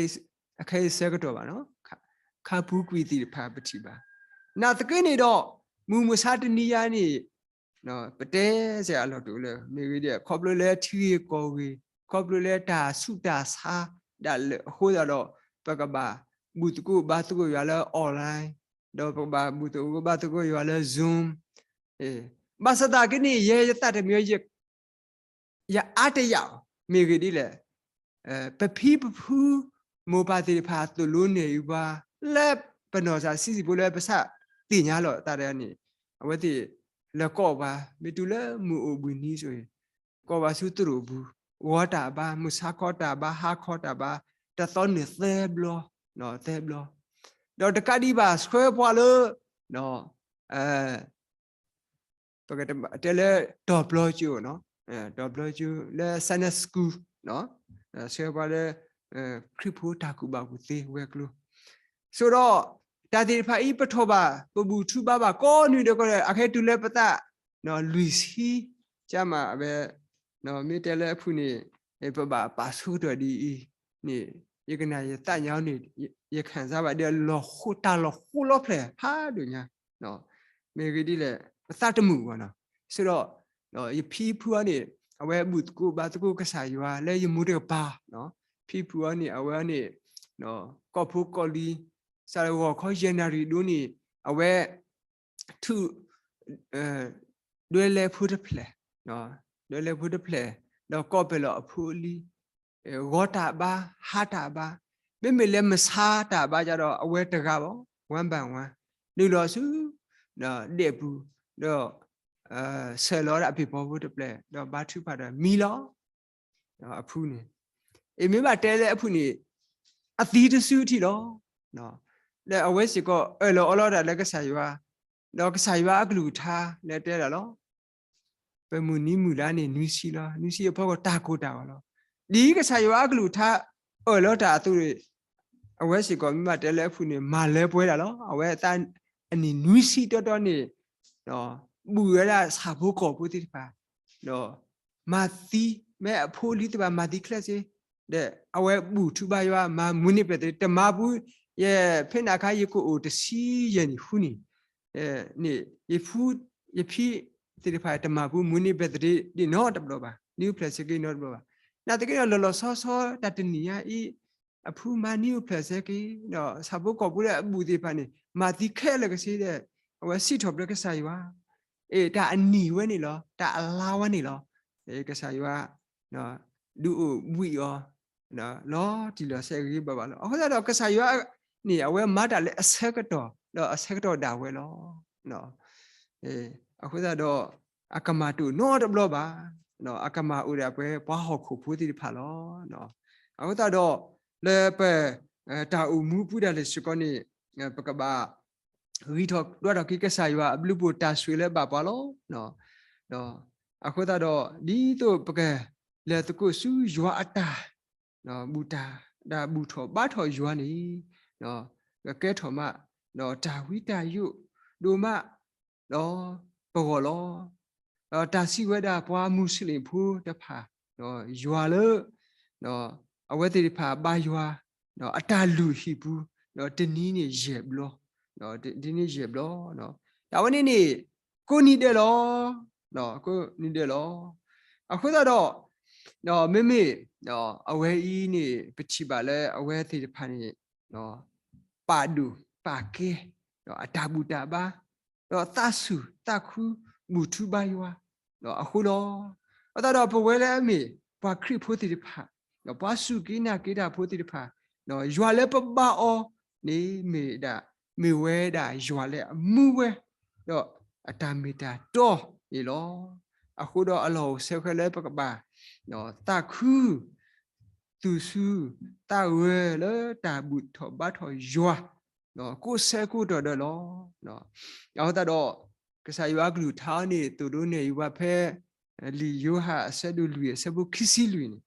အံၤဆၢကတီၢ်ဘၣ်, ခါပူၤကွံာ်သ့ၣ်တဖၣ်ပထံၣ်ဘၣ်. နာ်သက့န့ၣ်ဒီး မုၢ်မဆါတနံၤယၤန့ၣ် ပတဲစ့ၢ်အလီၢ်တအိၣ်လၢၤ, မ့ၢ်ဂ့ၢ်ဒ် ခီဖျိလၢထံဂ့ၢ်ကီၢ်ဂ့ၢ်, ခီဖျိလၢတၢ်ဆူးတၢ်ဆါဒၣ်လဲာ်အဃိသတးဒီး ပကဘၣ်ဘူၣ်သကိးဘါသကိးယွၤလၢ online, ဒီးပကဘၣ်ဘူၣ်သကိးဘါသကိးယွၤလၢ Zoom, ဘၣ်ဆၣ်သနာ်က့န့ၣ် ယဲယသးတမံၤ ယအါတယာ်အီၤ မ့ၢ်ဂ့ၢ်ဒ်လဲၣ်, ပဖံပဖု မိၢ်ပၢ်သ့ၣ်တဖၣ်သိၣ်လိနဲၣ်ယပှၤ လၢပနီၢ်စၢ်ဆံးစံးဖိလၢပစးသ့ၣ်ညါလီၤအသးတဂၤန့ၣ် အဝဲသ့ၣ်လဲၤကိးပှၤ မ့ၢ်တုၤလၢမုၢ်အိၣ်ဘှံးနံၤဆိအံၤ ကိးပှၤဆူသရိာ်ပူၤ ဂီၤတၢ်ဘါ မုၢ်ဆါခီတၢ်ဘါ ဟါခီတၢ်ဘါ တသီန့ၣ်သၢဘျီ, သၢဘျီ, ဒီးတကးဒံးဘၣ်ဆှၢပှၤလၢ ပကတဲလၢတီၤပျီကၠိ, တီၤပျီကၠိလၢ Sunday School, ဆှၢပှၤလၢ ခရံာ်ဖိတၢ်ကူၣ်ဘၣ်ကူၣ်သ့ဝဲၤကျိၤ, ဆိဒီး တၢ်သ့ၣ်တဖၣ်အံၤ ပထီၣ်ဘၣ် ပဘူၣ်ထီၣ်ဘါဘၣ် ကိးနွံဒီးကိးဒီး အခဲတုၤလၢပသး လွံၢ်ဆံ ကမးဝဲ မ့ၢ်တဲလၢအဖုၣ်န့ၣ် ပဘၣ်ပာ်ဆိကတၢၢ်ဒ်အံၤန့ၣ် ယကနၣ်ယသးညါန့ၣ် ယခံစားဘၣ်ဒီး လီၤဃိ တၢ်လီၤဃိလီၤဖျဲၣ်ဖးဒိၣ်ညါ မ့ၢ်ဂ့ၢ်ဒ်လဲၣ် ပသးတမုာ်ဘၣ်နီၤ. ဆိဒီး ယဖံဖုအီၤန့ၣ် အဝဲဘူၣ်သကိးဘါသကိးကစၢ်ယွၤလၢယမိၢ်တကပၤ, ဖံဖုအီၤန့ၣ် အဝဲန့ၣ် ကီၢ်ဖိကီၢ်လံၤ စးလၢဂီၤခီယဲၢ်နၣ်ရံၣ်ဒိၣ်န့ၣ် အဝဲ ထူၣ် ဒွဲလဲဖိတဖျၢၣ်, ဒွဲလဲဖိတဖျၢၣ် ဒီးကိးပယ်လီၤအဖိအလံၤ ဂီၤတၢ်ဘါ ဟါတၢ်ဘါ, မ့မ့ၢ်လၢမဆါတၢ်ဘါကဒီး အဝဲတဂၤဘၣ် one by one နုာ်လီၤဆူ ဒဲးပူၤ ဒီး ဆဲးလီၤဒၣ်အပ့ၤပီဖိတဖျၢၣ် ဒီးဘါထုကဖၣ်ဒီးမံလီၤ. အဖုန့ၣ် အမ့ၢ်ဘၣ်တဲလၢအဖုန့ၣ် အသံတစုထံၣ်လီၤ. ဒီးအဝဲစ့ၢ်ကီးအၢၣ်လီၤအီလီၤတၢ်လၢကစၢ်ယွၤ, ဒီးကစၢ်ယွၤအကလုၢ်ကထါလၢတဲဒၣ်လီၤ. ပမုၢ်နံၤမုၢ်လါန့ၣ် နွံဆံလီၤ. နွံဆံအဖီခိၣ်တၢ်ကိၢ်တၢ်ဂီၤလီၤ. ဒ်ကစၢ်ယွၤအကလုၢ်ကထါအၢၣ်လီၤတၢ်အသိးန့ၣ် အဝဲစ့ၢ်ကီးမ့ၢ်ဘၣ်တဲလၢအဖုန့ၣ် မၤလၢပှဲၤဒၣ်လီၤ. အဝဲအသးအနံၣ်နွံဆံတီတီန့ၣ် ဘူၣ်ဝဲဒၣ်ဆၣ်ဖိကီၢ်ဖိသ့ၣ်တဖၣ် ဒီးမၤသံ မ့ၢ်အဖိအလံၤသ့ၣ်တဖၣ်မၤသံချဲၣ်စ့ ဒီးအဝဲဘူၣ်ထီၣ်ဘါယွၤ မၤမုၢ်န့ၢ်ပသရ့ တမၤပူၤ ယ ဖဲန့ၣ်အခါယကအိၣ်တဆံယဲၢ်နံၣ်ဃုနံၣ်န့ၣ် ယဖံ ယဖံသ့ၣ်တဖၣ်တမၤပူၤ မုၢ်န့ၢ်ပသရ့ဒ်နီတဘျီဘၣ်, နံၣ်အိၣ်ဖျဲၣ်ဆၢက့ၤနီတဘျီဘၣ်. နာ်သက့ဒီး လီၤလီၤဆီဆီတၢ်တနံၤညါအံၤ အဖုမၤနံၣ်အိၣ်ဖျဲၣ်ဆၢက့ၤ ဒီးဆၣ်ဖိကီၢ်ဖိလၢအဘူၣ်သ့ၣ်တဖၣ်န့ၣ် မၤသံခဲလၢာ်ခဲဆ့ဒီး အဝဲစံးထီၣ်ပတြၢၤကစၢ်ယွၤ အ့ တၢ်အနံၤဝဲန့ၣ်လီၤ, တၢ်အလါဝဲန့ၣ်လီၤ. ကစၢ်ယွၤ ဒုးအိၣ်ဘှံးအီၤ လီၤတံၢ်လီၤဆဲးဂ့ၤဂ့ၤဘၣ်ဘၣ်လီၤ. အဃိသတးဒီး ကစၢ်ယွၤန့ၣ် အဝဲမၤတၢ်လၢအဆၢကတီၢ် ဒီးအဆၢကတီၢ်ဒၣ်ဝဲလီၤ. အဃိသတးဒီး အကမၢ်တအိၣ်နီတဘျီဘၣ်, အကမၢ်အိၣ်ဒၣ်ပှဲၤပှၤဟီၣ်ခိၣ်ဖိသ့ၣ်တဖၣ်လီၤ. အဃိသတးဒီး လၢပ တၢ်အိၣ်မူပူၤဒၣ်လဲာ်စ့ၢ်ကီးန့ၣ် ပကဘၣ် ဂံၢ်ထီၣ်ဒွးထီၣ်က့ၤကစၢ်ယွၤအဘျုးအဖှိၣ်တၢ်ဆိၣ်ဂ့ၤလၢဘၣ်ပှၤလီၤ. ဒီးအဃိသတးဒီး ဒ်သိးပကလဲၤသကိးဆူယွၤအတၢ် ဘူၣ်တၢ် တၢ်ဘူၣ်ထီၣ်ဘါထီၣ်ယွၤန့ၣ် ကကဲထီၣ်မး ဒီးတၢ်ဝံတၢ်ယိးဒိၣ်မး ဒီးပဂီၢ်လီၤ. ဒီးတၢ်စံးဝဲဒၣ်ပှၤမူးစလ့ၣ်ဖိတဖၣ် ဒီးယွၤလၢ ဒီးအဝဲသ့ၣ်တဖၣ်ဘါယွၤ ဒီးအတၢ်လုၢ်ဟံၣ်ပူၤ ဒီးတနံၤန့ၣ်ယဲၢ်ဘျီ ဒီးတနံၤန့ၣ်ယဲၢ်ဘျီ တၢ်ဝဲန့ၣ်န့ၣ် ကိးနံၤဒဲးလီၤ. ကိးနံၤဒဲးလီၤ. အဃိသတးဒီး ဒီးမ့မ့ၢ် ဒီးအဝဲအံၤန့ၣ် ပထံၣ်ဘၣ်လၢအဝဲသ့ၣ်တဖၣ်န့ၣ် ပာ်ဒိၣ်ပာ်ကဲ ဒီးအတၢ်ဘူၣ်တၢ်ဘါ ဒီးသးဆူၣ်သးခူ ဘူၣ်ထီၣ်ဘါယွၤ ဒီးအဃိလီၤ. အဃိသတးဒီးပဝဲလၢအမ့ၢ်ပှၤခရံာ်ဖိသ့ၣ်တဖၣ် ဒီးပှၤစူၢ်က့ၤနာ်က့ၤတၢ်ဖိသ့ၣ်တဖၣ် ဒီးယွၤလၢပဘါအီၤန့ၣ် မ့ၢ်ဒၣ် မ့ၢ်ဝဲဒၣ်ယွၤလၢအမူဝဲ ဒီးအတၢ်မ့ၢ်တၢ်တီန့ၣ်လီၤ. အဃိဒီးအလီၢ်အိၣ်ဆၢဃဲလၢပကဘၣ် သးခု သူၣ်ဆူ သးဂဲၤလၢတၢ်ဘူၣ်ထီၣ်ဘါထီၣ်ယွၤ ကိးဆၢကိးတီၢ်ဒီးလီၤ. အဃိသတးဒီး ကစၢ်ယွၤအကလုၢ်ကထါန့ၣ် သိၣ်လိနဲၣ်ယွၤဖဲ လံာ်ယိၤဟၣ်အဆၢဒိၣ်လွံၢ်အဆၢဖိခံဆံလွံၢ်န့ၣ်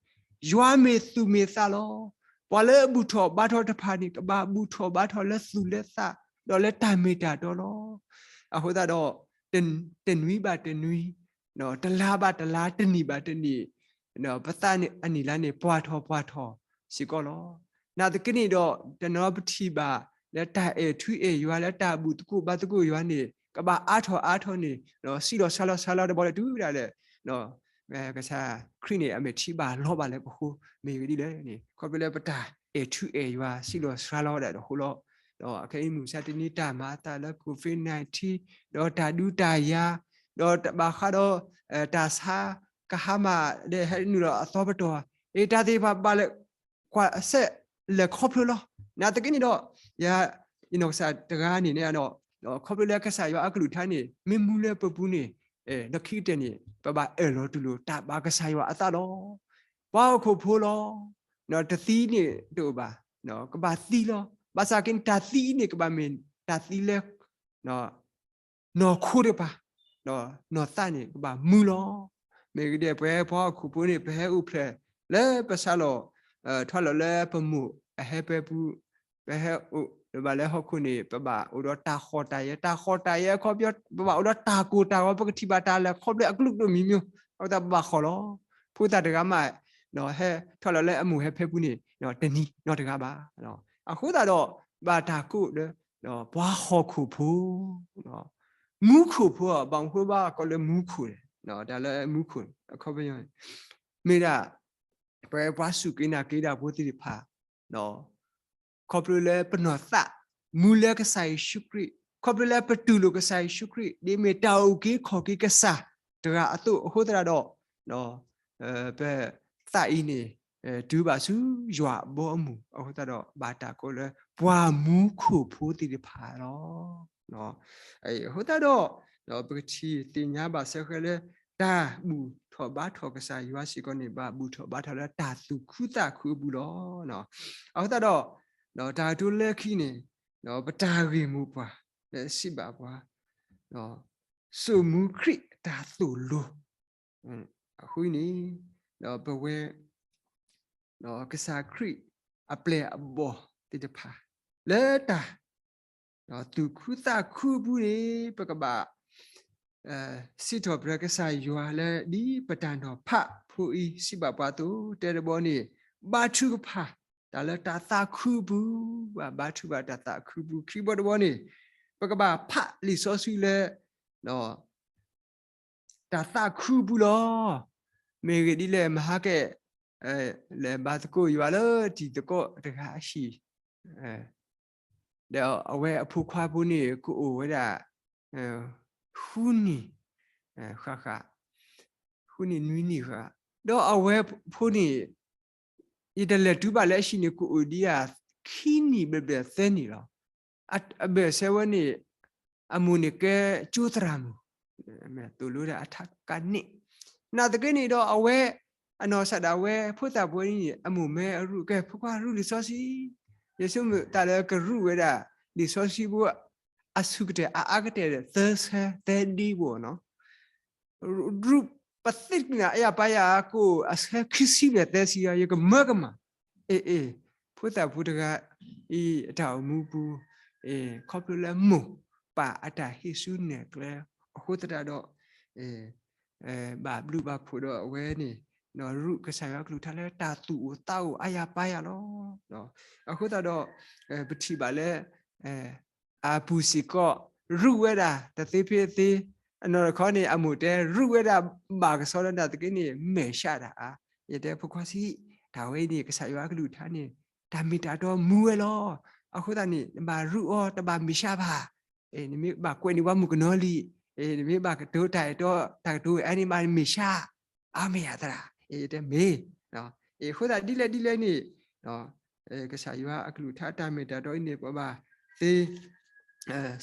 ယွၤမ့ၢ်သူၣ်မ့ၢ်သးလီၤ. ပှၤလၢအဘူၣ်ထီၣ်ဘါထီၣ်တဖၣ်န့ၣ် ကဘၣ်ဘူၣ်ထီၣ်ဘါထီၣ်လၢသူၣ်လၢသး ဒီးလၢတၢ်မ့ၢ်တၢ်တီလီၤ. အဃိသတးဒီး တ တနွံဘၣ်တနွံ တလါဘၣ်တလါ တနံၣ်ဘၣ်တနံၣ် ပသးအနံၣ်လါန့ၣ် ပှၢ်ထီၣ်ပှၢ်ထီၣ်စ့ၢ်ကီးလီၤ. နာ်သက့န့ၣ်ဒီး တနီၤပထံၣ်ဘၣ် လၢတၢ်အဲၣ်ထူအဲၣ်ယွၤ လၢတၢ်ဘူၣ်သကိးဘါသကိးယွၤန့ၣ် ကဘၣ်အါထီၣ်အါထီၣ်န့ၣ် စံးလီၤစှၤလီၤစှၤလီၤတဘျီလၢတုၤဒၣ်လဲာ် ကစၢ်ခရံာ်န့ၣ် အမဲာ်ထံဘၣ်လီၤဘၣ်လၢပဃိ မ့ၢ်ဂ့ၢ်ဒ်လဲၣ်န့ၣ် ခီဖျိလၢပတၢ်အဲၣ်ထူအဲၣ်ယွၤ စံးလီၤစှၤလီၤဒၣ်ဒီးအဃိလီၤ. ဒီးအခဲအံၤမုၢ်မဆါတနံၤ တၢ်မၤအသးလၢ COVID nineteen ဒီးတၢ်ဒုးတၢ်ယၤ ဒီးတဘၣ်ဃးဒီး တၢ်ဆါကဟါမၢ်ဒီးဟဲနုာ်လီၤအသီပတီၢ် အ့ တၢ်သ့ၣ်တဖၣ်ဘၣ်လဲၤကွၢ်အဆဲးလဲၤခီဖျိလီၤ. နာ်သက့န့ၣ်ဒီး ယၤ ယနီၢ်ကစၢ်တဂၤန့ၣ်န့ၣ်ဒီး ခီဖျိလၢကစၢ်ယွၤအကလုၢ်ကထါန့ၣ် မ့ၢ်မူလၢပပူၤန့ၣ် ဒီးခံကတၢၢ်န့ၣ် ပဘၣ်အၢၣ်လီၤတူၢ်လိာ်တၢ်ဘၣ်ကစၢ်ယွၤအသးလီၤ. ပှၤဟီၣ်ခိၣ်ဖိလီၤ. တသံန့ၣ်တအိၣ်ဘၣ်, ကဘၣ်သံလီၤ. ဘၣ်ဆၣ်က့န့ၣ် တၢ်သံအံၤန့ၣ် ကဘၣ်မ့ၢ်တၢ်သံလၢ နီၢ်ခိတကပၤ, နီၢ်သးန့ၣ် ကဘၣ်မူလီၤ. မ့ၢ်ဂ့ၢ်ဒ်ပဝဲပှၤဟီၣ်ခိၣ်ဖိန့ၣ် ပဟဲအိၣ်ဖျဲၣ်လၢပဆါလီၤ ထွါလီၤလၢပမိၢ်အဟဲပၢပူၤ, ပဟဲအိၣ် ပဘၣ်လၢဟီၣ်ခိၣ်န့ၣ် ပဘၣ်အိၣ်ဒီးတၢ်ဃီၣ်တၢ်ယဲၢ်, တၢ်ဃီၣ်တၢ်ယဲၢ်အခီပညီ ပဘၣ်အိၣ်ဒီးတၢ်ကိၢ်တၢ်ဂီၤ, ပကထံၣ်ဘၣ်တၢ်လၢခီဖျိအကလုာ်ကဒိၣ်မံၤမံၤ, အဃိသတးပဘၣ်ဃီၣ်လီၤ. ဖိသၣ်တဂၤမး ဟဲထီၣ်လီၤလၢအမိၢ်ဟဲဖဲပူၤန့ၣ် တနံၤနီတဂၤဘၣ်. အဃိသတးဒီး ဘၣ်တၢ်ကိးလၢ ပှၤဟီၣ်ခိၣ်ဖိ, မူခိၣ်ဖိ, ဘၣ်မနုၤဃိဘၣ်ကိးလၢမူခိၣ်လဲၣ်, တၢ်လၢမူခိၣ် အခီပညီန့ၣ် မ့ၢ်ဒၣ် ပဝဲပှၤစူၢ်က့ၤနာ်က့ၤတၢ်ဖိသ့ၣ်တဖၣ် ခီဖျိလၢပနီၢ်သးမူလၢကစၢ်ယ့ၣ်ၡူးခရံာ်, ခီဖျိလၢပတူၢ်လိာ်ကစၢ်ယ့ၣ်ၡူးခရံာ် ဒ်မ့ၢ်တၢ်အုၣ်က့ၤခီၣ်က့ၤကစၢ်တဂၤအသိး, အဃိသတးဒီး ပသးအံၤန့ၣ် တုၤဘၣ်ဆူယွၤအဘီအမုၢ်, အဃိသတးဒီး ဘၣ်တၢ်ကိးလၢပှၤမူခိၣ်ဖိသ့ၣ်တဖၣ်လီၤ. အဃိသတးဒီး ပကထံၣ်သ့ၣ်ညါဘၣ်စ့ၢ်ကီးလၢ တၢ်ဘူၣ်ထီၣ်ဘါထီၣ်ကစၢ်ယွၤစ့ၢ်ကီးန့ၣ် ဘၣ်ဘူၣ်ထီၣ်ဘါထီၣ်လၢတၢ်သူၣ်ခုသးခုအပူၤလီၤ. အဃိသတးဒီး တၢ်ကတိၤလၢခံန့ၣ် ပတၢ်ဂ့ၢ်မိၢ်ပှၢ် လၢစံးဘၣ်ပှၤ စိာ်မူခရံာ်တၢ်သိၣ်လိ အဃိန့ၣ် ဒီးပဝဲ ကစၢ်ခရံာ်အပျဲၢ်အဘီၣ်သ့ၣ်တဖၣ် လၢတၢ် သူၣ်ခုသးခုအပူၤန့ၣ် ပကဘၣ် စံးထီၣ်ပတြၢၤကစၢ်ယွၤလၢဒ်ပတၢ်နီၤဖးဖိအံၤ စံးဘၣ်ပှၤအသိး တဲတဘီန့ၣ် ဘါထုကဖၣ် တၢ်လၢတၢ်သးခုအပူၤ, ဘၣ်ဘါထုကဖၣ်တၢ်သးခုအပူၤ, ခံဘီတဘီန့ၣ် ပကဘၣ်ဖးလံာ်စီဆှံလၢ တၢ်သးခုအပူၤလီၤ. မ့ၢ်ဂ့ၢ်ဒ်လဲၣ် မဟါကဲ လဲၤဘါသကိးယွၤလၢတံၤသကိးတဂၤအဟံၣ်, ဒီးအဝဲအဖိခွါဖိန့ၣ် ကအိၣ်ဝဲဒၣ် ဃုနံၣ်ဃၣ်ဃၣ်, ဃုနံၣ်နွံနံၣ်ဃၣ်, ဒီးအဝဲဖိန့ၣ် ယတလဲၤတုၤဘၣ်လၢအဟံၣ်န့ၣ် ကအိၣ်ဒံးယၤခံနံၣ်ဘျဲၣ်ဘျဲၣ်သၢနံၣ်လီၤ. အဘၢၣ်စၢၤဝဲန့ၣ် အမိၢ်န့ၣ်ကဲကၠိသရၣ်မုၣ်, သိၣ်လိဒၣ်အထးကန့ၣ်, နာ်သက့န့ၣ်ဒီးအဝဲ အနီၢ်ကစၢ်ဒၣ်ဝဲ ဖိသၣ်ဖိန့ၣ် အမိၢ်မ့ၢ်အရူၢ်ကဲ ဖိခွါရူၢ်လံာ်စီဆှံ, ယဆိကမိၣ်တၢ်လၢကရူၢ်ဝဲဒၣ် လံာ်စီဆှံဖိ အဆူၣ်ကတၢၢ်အအါကတၢၢ်ဒီး သၢဆၢသၢဒ့ဘိနီၤ ရူၢ်ပသ့ၣ်တကနၣ် အယၢ်ပာ်ယၤကအိၣ်အဆၢခံဆံဘျဲၣ်သၢဆံ ယကမၢကမၣ်, အ့ၣ်အ့ၣ်, ဖိသၣ်ဖိတဂၤအံၤအတၢ်အိၣ်မူပူၤ ခီဖျိလၢမိၢ်ပၢ်အတၢ်ဟ့ၣ်ဆူၣ်နဲၣ်ကျဲ အဃိသတးဒီး ဘၣ်ဘျုးဘၣ်ဖှိၣ်ဒီးအဝဲန့ၣ် ရူၢ်ကစၢ်ယွၤကလုၢ်ကထါလၢတၢ်သူၣ်အိၣ်သးအိၣ်အါယၤပာ်ယၤလီၤ. အဃိသတးဒီး ပထံၣ်ဘၣ်လၢ အပူၤစ့ၢ်ကီး ရူၢ်ဝဲဒၣ်တသ့ဖဲအသ့, အနီၢ်တခီန့ၣ် အမိၢ်တဲရူၢ်ဝဲဒၣ်ဘၣ်ကစီဒီးနာ်သက့န့ၣ် မဲာ်ဆှးတၢ်အါ, ယတဲဖိခွါဆံး, တၢ်ဝဲအံၤန့ၣ် ကစၢ်ယွၤကလုၢ်ကထါန့ၣ် တၢ်မ့ၢ်တၢ်တီမူဝဲလီၤ. အဃိသတးန့ၣ် နဘၣ်ရူၢ်အီၤ တဘၣ်မဲာ်ဆှးဘၣ်. နမ့ၢ်ဘၣ်ကွဲးန့ၢ်ပှၤမုၣ်ကနီၤလံ, နမ့ၢ်ဘၣ်ကတိၤတၢ်အဲၣ်တီ တၢ်ကတိၤဝဲအါန့ၣ် ဘၣ်မဲာ်ဆှး, အါမ့ၢ်ယၤသရၣ်, တဲမ့ၢ်, အဃိသတးဒ်လဲၣ်ဒ်လဲၣ်န့ၣ် ကစၢ်ယွၤအကလုၢ်ကထါတၢ်မ့ၢ်တၢ်တီအံၤန့ၣ် ပဘၣ်သ့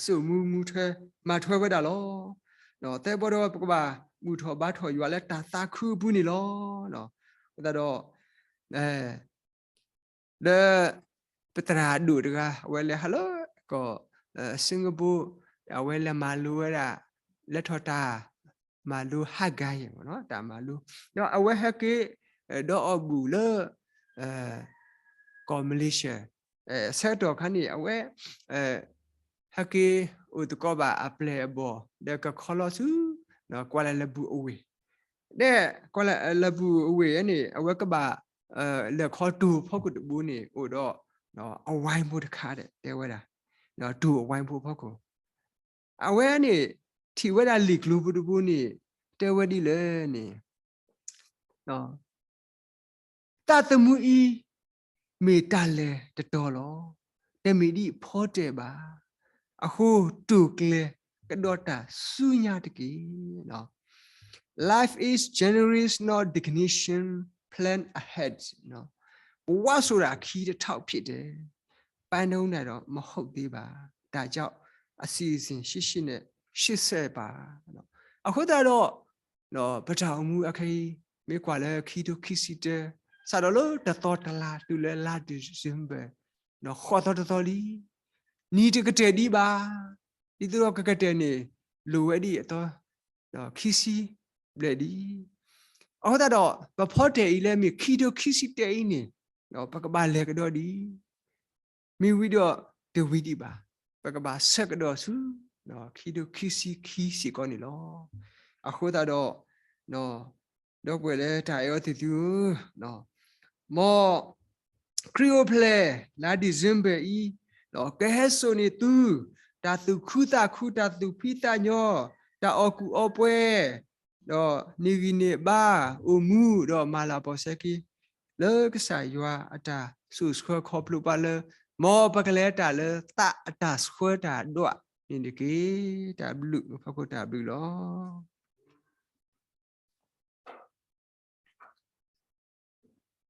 စိာ်မူမူထွဲမၤထွဲဝဲဒၣ်လီၤ. သၢဘီဒီး ပကဘၣ်ဘူၣ်ထီၣ်ဘါထီၣ်ယွၤလၢတၢ်သးခုအပူၤန့ၣ်လီၤ. အဃိသတးဒီး လၢ ပသရၣ်ဒိၣ်တဂၤ အဝဲလဲၤဟးလၢကီၢ် Singapore, အဝဲလဲၤမၤလိဝဲဒၣ် လဲၤထီၣ်တၢ်မၤလိ ဟးဂၤယဲၢ် တၢ်မၤလိ, ဒီးအဝဲဟဲက့ၤ ဒီးအီၣ်ဘူၣ်လၢ ကီၢ် Malaysia, ဆၢကတီၢ်ခါန့ၣ် အဝဲ ဟဲက့ၤအိၣ်သကိးဘၣ်အပျဲၢ်အဘီၣ် ဒီးကခီလီၤဆူ ကွာလာလၢပူၤအဝ့ၢ်, ဒီးကွာလာလၢပူၤအဝ့ၢ်န့ၣ် အဝဲကဘၣ် လဲၤခီတိၢ်ဖီခိၣ်တဘိန့ၣ် အိၣ်ဒီး အဝါဖိတခါဒီး တဲဝဲဒၣ် တိၢ်အဝါဖိဖီခိၣ်, အဝဲန့ၣ် ထံၣ်ဝဲဒၣ်လံာ်ကျိၤဖိတဘိန့ၣ် တဲဝဲဒ်လဲၣ်န့ၣ် သးသမူအံၤ မ့ၢ်တၢ်လဲၤတတီၤလီၤ. တမ့ၢ်ဒ်ဖီတဲာ်ဘၣ်. အဃိ တိၢ်ကျဲၤကဒီးတၢ်ဆူညါတက့ၢ်. Life is generation, not destination, plan ahead. ဘဝဆိုတာ ခရီးတစ်ထောက်ဖြစ်တယ်, ပန်းတိုင်တာတော့ မဟုတ်သေးပါ. ဒါကြောင့် အစီအစဉ်ရှိရှိနဲ့ ရှေ့ဆက်ပါ. အဃိသတးဒီး ပတၢ်အိၣ်မူအခဲအံၤ မ့ၢ်ကွၢ်လၢခံထိခံဆံတၢ, စးထီၣ်လၢတသီတလါတုၤလၢလါ December ဃိးသီတသီလံ, နံၣ်တကတၢၢ်ဒံးဘၣ်, ဒ်သိးဒီးကကတၢၢ်န့ၣ် လိၣ်ဝဲဒ်အသီ ခံဆံဘျဲၣ်ဒံး. အဃိသတးဒီး ပဖီတဲာ်အံၤလၢမ့ၢ်ခံထိခံဆံတၢအံၤန့ၣ် ပကဘၣ်လဲၤကဒီးဒံး မ့ၢ်ဝံၤဒီး တဝံၤဒံးဘၣ်. ပကဘၣ်ဆၢကဒီးဆူ ခံဒိၣ်ခံဆံခံစ့ၢ်ကီးန့ၣ်လီၤ. အဃိသတးဒီး ဒီပုၢ်ဝဲၢ်လၢတၢ်အဲၣ်အီၤသ့ၣ်သုဧၢ, မ်ခရံာ်အိၣ်ဖျဲၣ် လါ December အံၤ ကဟဲစိာ်န့ၢ်သု တၢ်သူၣ်ခုသးခု, တၢ်သူၣ်ဖှံသးညီ, တၢ်အီၣ်ကူၣ်အီပှဲၤ, ဒီးန့ၢ်ဂံၢ်န့ၢ်ဘါ, အိၣ်မူဒီးမၤလၤကပီၤဆၢက့ၤ လၢကစၢ်ယွၤအတၢ်စိာ်ဆှၢခီဖျိပှၤလၢ မ်ပကလဲၤတၢ်လၢသးအတၢ်ဆှၢတၢ်ဒွးန့ၣ်တက့ၢ်. တၢ်ဘျုး ဖီခိၣ်တၢ်ဘျုးလီၤ.